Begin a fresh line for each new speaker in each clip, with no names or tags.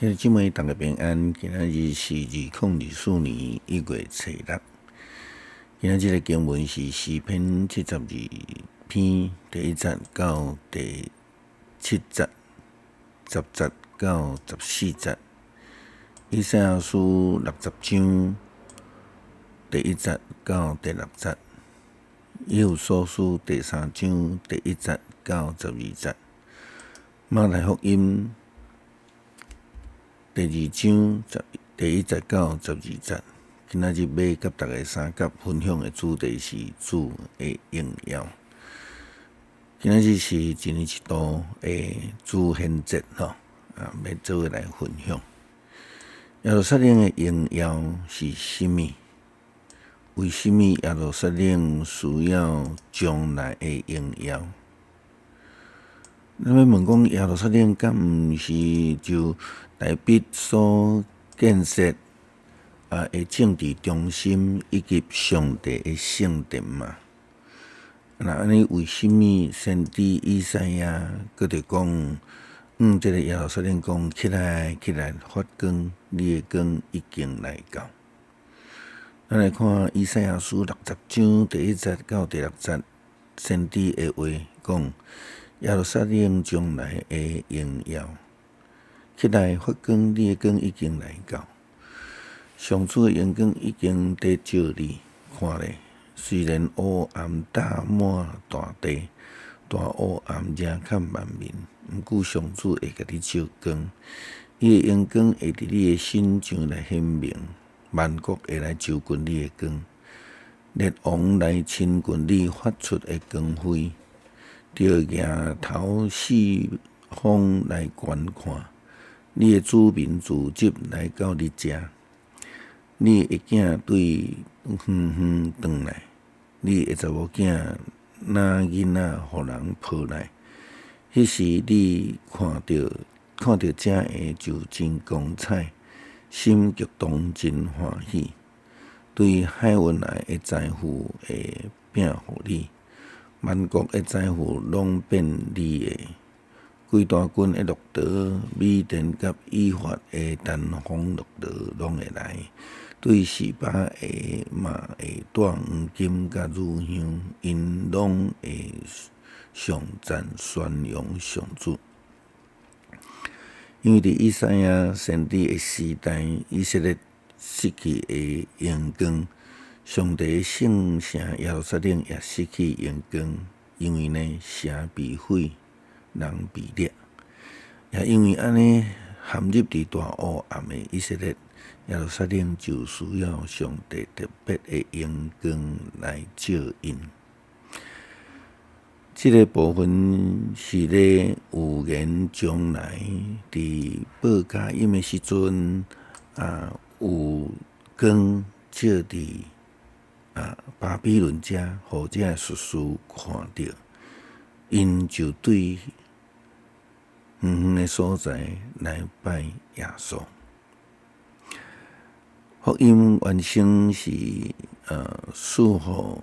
兄弟姊妹，逐家平安。今仔日是2024年1月初六。今仔日的經文是詩篇72篇第一節到第七節，10節到14節。以賽亞書60章第一節到第六節。以弗所書第三章第一節到12節。馬太福音第二章第一節到12節。今仔日欲佮大家相佮分享的主題是主的榮耀。今仔日是一年一度的主顯節吼，欲做伙來分享。耶路撒冷的榮耀是啥物？為啥物耶路撒冷需要將來的榮耀？咱欲問講，耶路撒冷敢毋是就大衛所建設的政治中心以及上帝的聖殿嗎？若按呢，為啥物先知以賽亞閣著講，這个耶路撒冷講，起來，起來，發光，你的光已經來到。咱來看以賽亞書60章第一節到第六節，先知的話講，耶路撒冷將來的榮耀。起來發光，你的光已經來到。上主的榮光已經佇照你，看咧，雖然烏暗罩滿大地，大烏暗遮蓋萬民，毋過上主會共你照光，伊的榮光會佇你的身上來顯明，萬國會來就近你的光，列王來親近你發出的光輝，著迎頭四方來觀看，你的子民聚集來到你遮，你的囝對遠遠轉來，你的查某囝領囡仔予人抱來，彼時你看著這个就真光彩，心激動真歡喜，對海運來的財富會摒予你，萬國的財富攏變你的。規大群的駱駝、米甸佮以法的單峰駱駝攏會來，對示巴的嘛會帶黃金佮乳香，𪜶攏會頌讚宣揚上主。因為佇以賽亞先知的時代，以色列失去的榮光，上帝的聖城耶路撒冷也失去榮光，因為呢，城被毀，人被掠，也因為按呢，陷入佇大烏暗的以色列，耶路撒冷就需要上帝特別的榮光來照𪜶。這个部分是咧預言將來佇報佳音的時陣，有光照佇巴比倫遮，予這个術士看著，𪜶就對遠遠的所在來拜耶穌。福音原先是賜予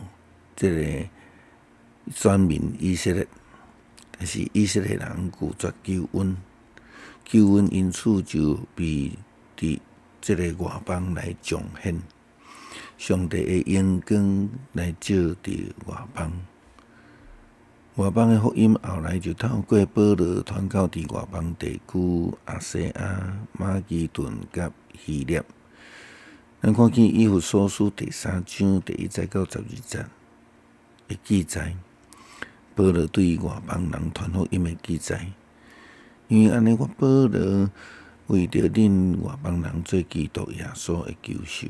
這个選民以色列，但是以色列人拒絕救恩，救恩因此就被佇這个外邦來彰顯，上帝的榮光來照佇外邦。外邦的福音後來就透過保羅傳到佇外邦地區，亞細亞、馬其頓佮希臘。咱看見以弗所書第三章第一節到12節的記載，保羅對外邦人傳福音的記載。因為按呢，我保羅為著恁外邦人做基督耶穌的囚首，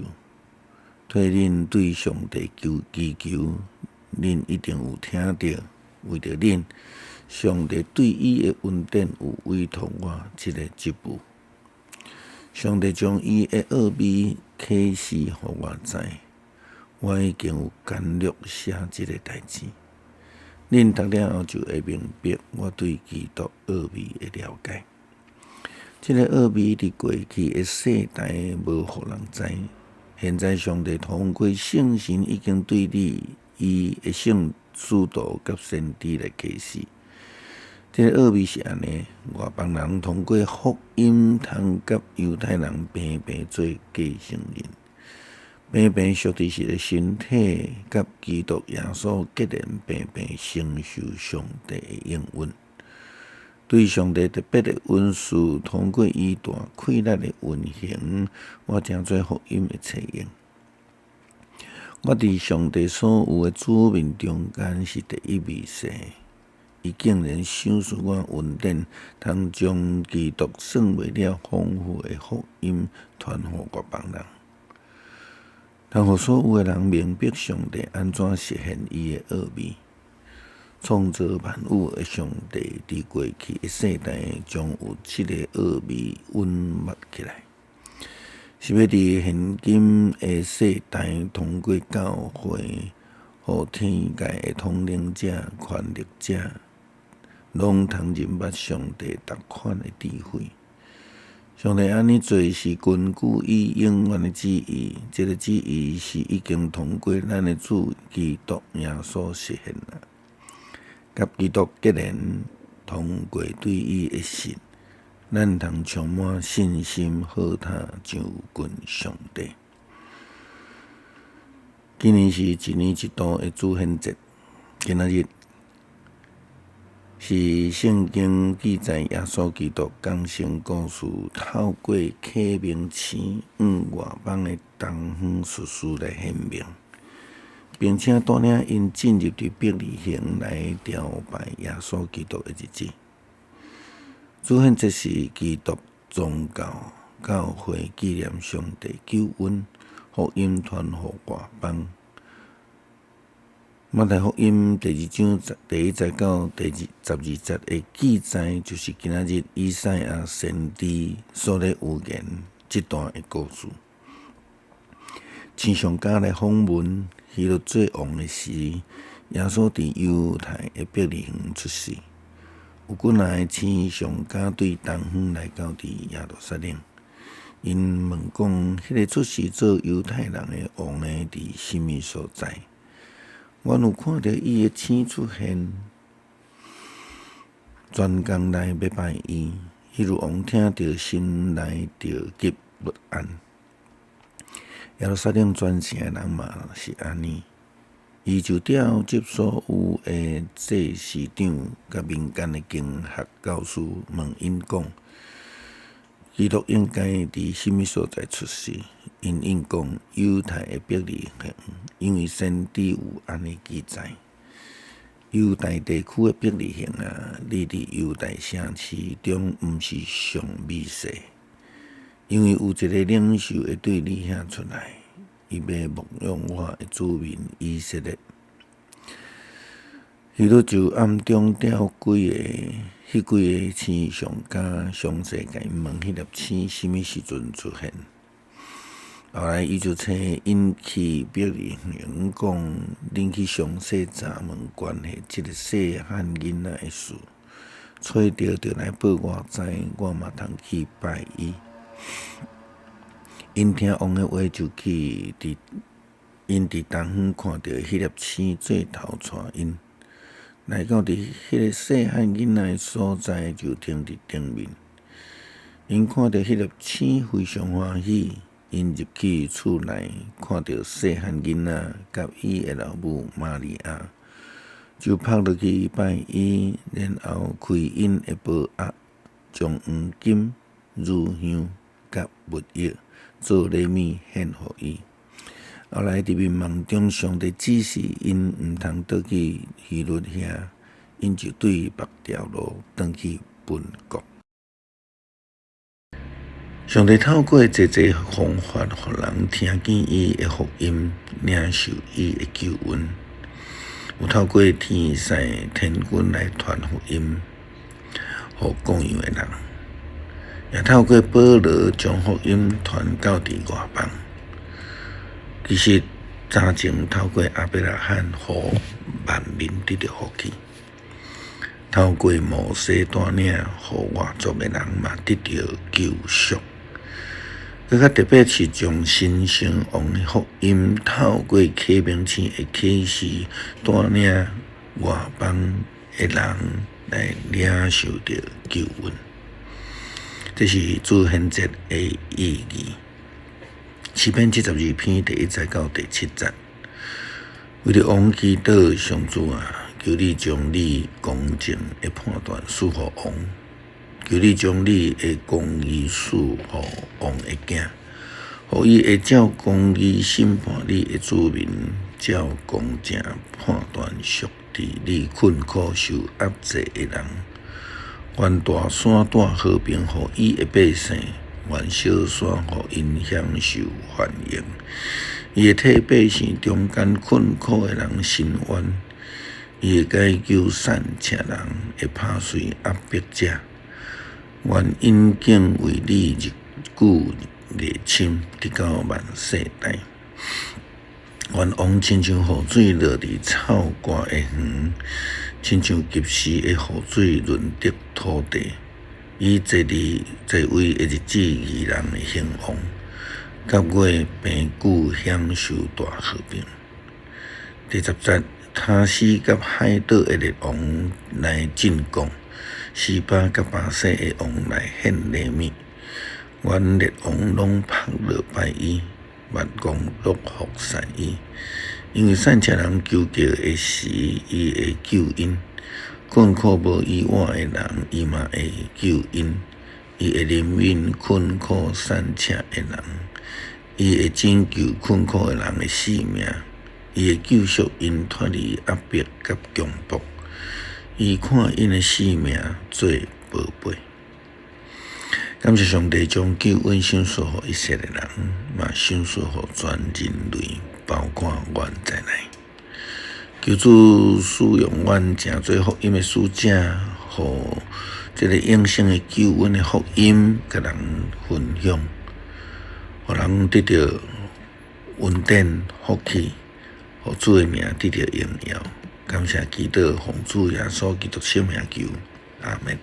替恁對上帝求祈求，恁一定有聽著。為著恁，上帝對伊的恩典有委託我這个職務。上帝將伊的奧秘啟示予我知，我已經有簡略寫這个代誌。恁讀了後就會明白我對基督奧秘的了解。這个奧秘佇過去的世代無予人知，現在上帝通過聖神已經對你伊的聖使徒佮先知來啟示。這个奧秘是按呢，外邦人通過福音通佮猶太人平平做繼承人，平平屬佇一个身體，佮基督耶穌結連，平平承受上帝的應允。對上帝特別的恩賜，通過伊大氣力的運行，我成做福音的冊用。我佇上帝所有的子民中間是第一微細，伊竟然賞賜我恩典，通將基督算袂了豐富的福音傳予外邦人，通予所有的人明白上帝按怎實現伊的奧秘。創造萬有的上帝佇過去的世代，將有這个奧秘隱密起來，是欲佇現今的世代，通過教會，予天界的統領者、權力者，攏通認捌上帝逐款的智慧。上帝按呢做是根據伊永遠的旨意，這个旨意是已經通過咱的主基督耶穌實現啦。佮基督結連，通過對伊的信，咱通充滿信心，好通就近上帝。今年是一年一度的主顯節，今仔日是聖經記載耶穌基督降生故事，透過啟明星向外邦的東方術士來顯明，並且帶領𪜶進入佇伯利恆來朝拜耶穌基督的日子。主顯節是基督宗教教會紀念上帝救恩福音傳予外邦。馬太福音第二章第一節到第十二節的記載，就是今仔日以賽亞先知所咧預言這段的故事。星象家來訪問希律做王的時，耶穌佇猶太的伯利恆出世。有幾若个星象家對東方來到佇耶路撒冷，𪜶問講：彼个出世做猶太人的王呢，佇啥物所在？阮有看著伊的星出現，專工來欲拜伊。希律王聽著，心內著急不安。耶路撒冷全城的人嘛是按呢，伊就召集所有的祭司長佮民間的經學教師，問𪜶講：基督應該佇啥物所在出世？𪜶應講：猶太的伯利恆，因為先知有按呢記載。猶大地區的伯利恆啊，你佇猶大城市中毋是上微細，因為有一个領袖會對你遐出來，伊欲牧養我的子民以色列。希律就暗中調幾个彼幾个星象家，詳細共𪜶問彼粒星啥物時陣出現。後來，伊就差𪜶去伯利恆，講：恁去詳細查問關係這个細漢囡仔的事，揣著就來報我知，我嘛通去拜伊。𪜶聽王的話，就去佇𪜶佇東方看著彼粒星做頭帶𪜶，來到佇彼个細漢囡仔的所在，就停佇頂面。𪜶看著彼粒星，非常歡喜。𪜶入去厝內，看著細漢囡仔佮伊的老母瑪利亞，就撲落去拜伊，然後開𪜶的寶盒，將黃金、乳香佮沒藥做禮物獻予伊。後來佇眠夢中，上帝指示𪜶毋通倒去希律遐，𪜶就對別條路轉去本國。上帝透過濟濟方法，予人聽見伊的福音，領受伊的救恩。有透過天使天軍來傳福音，予各樣的人；也透過保羅將福音傳到佇外邦。其實早前透過亞伯拉罕，予萬民得著福氣；透過摩西帶領，予外族的人嘛得著救贖。閣較特別是將神聖王的福音透過啟明星的啟示，帶領外邦的人來領受著救恩。這是住顯節的意義。詩篇72篇第1節到第7節，為著王祈禱，上主啊，求你將你公正的判斷賜予王，求你將你的公義賜予王的囝，予伊會照公義審判你的子民，照公正判斷贖治你困苦受壓制的人。願大山帶和平予伊的百姓，願小山予𪜶享受繁榮。伊會替百姓中間困苦的人伸冤，伊會解救散赤人，會拍碎壓迫者。願𪜶敬畏你日久日深，直到萬世代。願王親像雨水落佇草割的園，親像及時的雨水潤澤土地。伊在位的日子，義人會興旺，甲月平久享受大和平。第10節，他施佮海島的列王來進貢，示巴佮巴洗的王來獻禮物。願列王攏伏落拜伊，萬國攏服侍伊。因為散赤人求告的時，伊會救𪜶；困苦無依倚的人，伊嘛會救𪜶。伊會憐憫困苦散赤的人，伊會拯救困苦的人的性命，伊會救贖𪜶脫離壓迫佮強暴。伊看𪜶的性命做寶貝。感謝上帝將救恩賞賜予以色列人，嘛賞賜予全人類，包括阮在內。求主使用阮成做福音的使者，予這个永生的救恩的福音，共人分享，予人得著恩典福氣，予主的名得著榮耀。感謝祈禱，奉主耶穌基督聖名求，阿們。